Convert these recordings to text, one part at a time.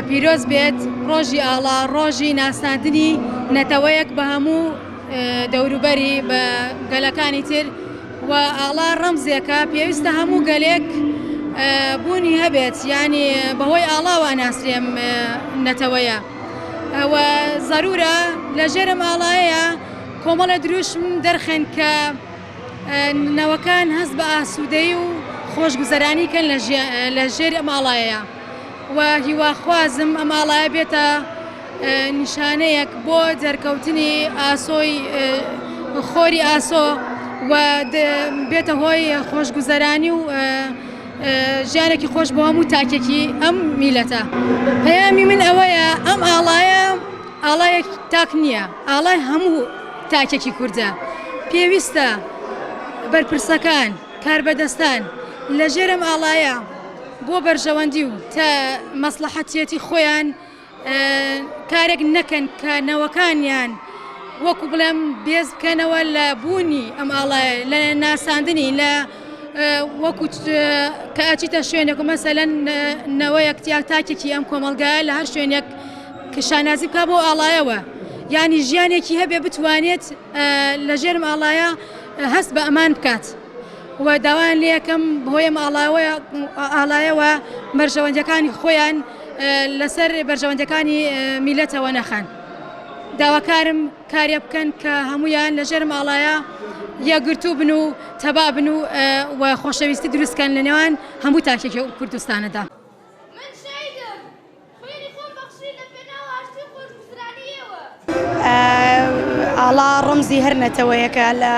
پیرۆز بێت ڕۆژی ئاڵا ڕۆژی ناساندنی نەتەوەیەک بە هەموو دەوروبەری بە گەلەکانی تر و ئاڵا ڕەمزێکە پێویستە هەموو گەلێک بوونی هەبێت یعنی بەهۆی ئاڵاوە ناسرێم نەتەوەیە و زەرورە لە ژێرم ئاڵایە کۆمەڵە دروشم دەرخێن کە نەوەکان هەست بە ئاسوودەی و خۆشگوزەرانی کەن لە ژێر ئەم ئاڵایەیە و هیواخوازم ئەم ئاڵایە بێتە نیشانەیەک بۆ دەرکەوتنی ئاسۆی خۆری ئاسۆ و بێتە هۆی خۆشگوزەرانی و ژیانێکی خۆش بۆ هەموو تاکێکی ئەم میلەتە. پەیامی من ئەوەیە ئەم ئاڵایە ئاڵایەک تاک نییە، ئاڵای هەموو تاکێکی کوردە. پێویستە بەرپرسەکان، کاربەدەستان لەژێر ئەم ئاڵایە بۆ بەرژەوەندی و تە مەسڵەحەتیەتی خۆیان کارێک نەکەن کە نەوەکانیان وەکو بڵێم بێز بکەنەوە لە بوونی ئەم ئاڵایە لە ناساندنی لە وەکو کە ئەچیتە شوێنێک و مەسەلەن نەوەیەک یا تاکێکی ئەم کۆمەڵگایە لە هەر شوێنێک کە شانازی بکا بۆ ئاڵایەوە یانی ژیانێکی هەبێ بتوانێت لە ژێرم ئاڵایە هەست بە ئەمان بکات و داوایان لێ ئەکەم بەهۆی ئەم ئاڵایەوە بەرژەوەندیەکانی خۆیان لەسەر بەرژەوەندەکانی میلەتەوە نەخەن. داواکارم کارێ بکەن کە هەمویان لەژێرم ئاڵایە یەکگرتوو بن و تەبا بن و و خۆشەویستی دروستکەن لە نێوان هەموو تاکێکی کوردستانەدا. من شەهیدم، خوێنی خۆم بەخشی لە پێناو ئاشتی و خۆشگوزرانی ئێوە. ئاڵا ڕەمزی هەر نەتەوەیەکە لە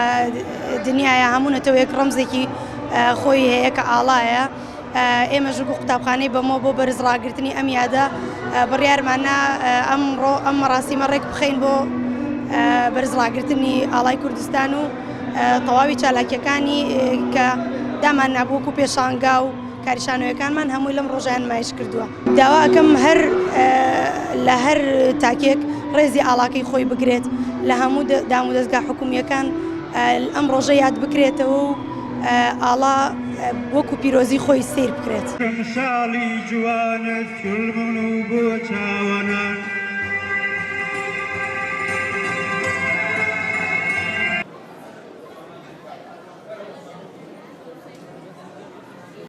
دنیاە هەموو نەتەوەیەک ڕەمزێکی خۆی هەیە کە ئاڵایە ئێمەش وەکو قوتابخانەی بەمۆ بۆ بەرز ڕاگرتنی ئەم یادە بڕیارمان نا ئەمڕۆ ئەم مەراسیمە ڕێک بخەین بۆ بەرز ڕاگرتنی ئاڵای کوردستان و تەواوی چالاکیەکانی کە دامان نابوو وەکو پێشانگا و کاری شانۆیەکانمان هەمووی لەم ڕۆژەیان نمایش کردووە. داوا ئەکەم هەر لە هەر تاکێک ڕێزی ئاڵاکەی خۆی بگرێت لە هەموو دامودەزگا حکومییەکان ئەم ڕۆژە یاد بکرێتەوە و ئاڵا وەکو پیرۆزی خۆی سەیر بکرێت. شاڵی جوانت چول بوون و بۆ چاوان.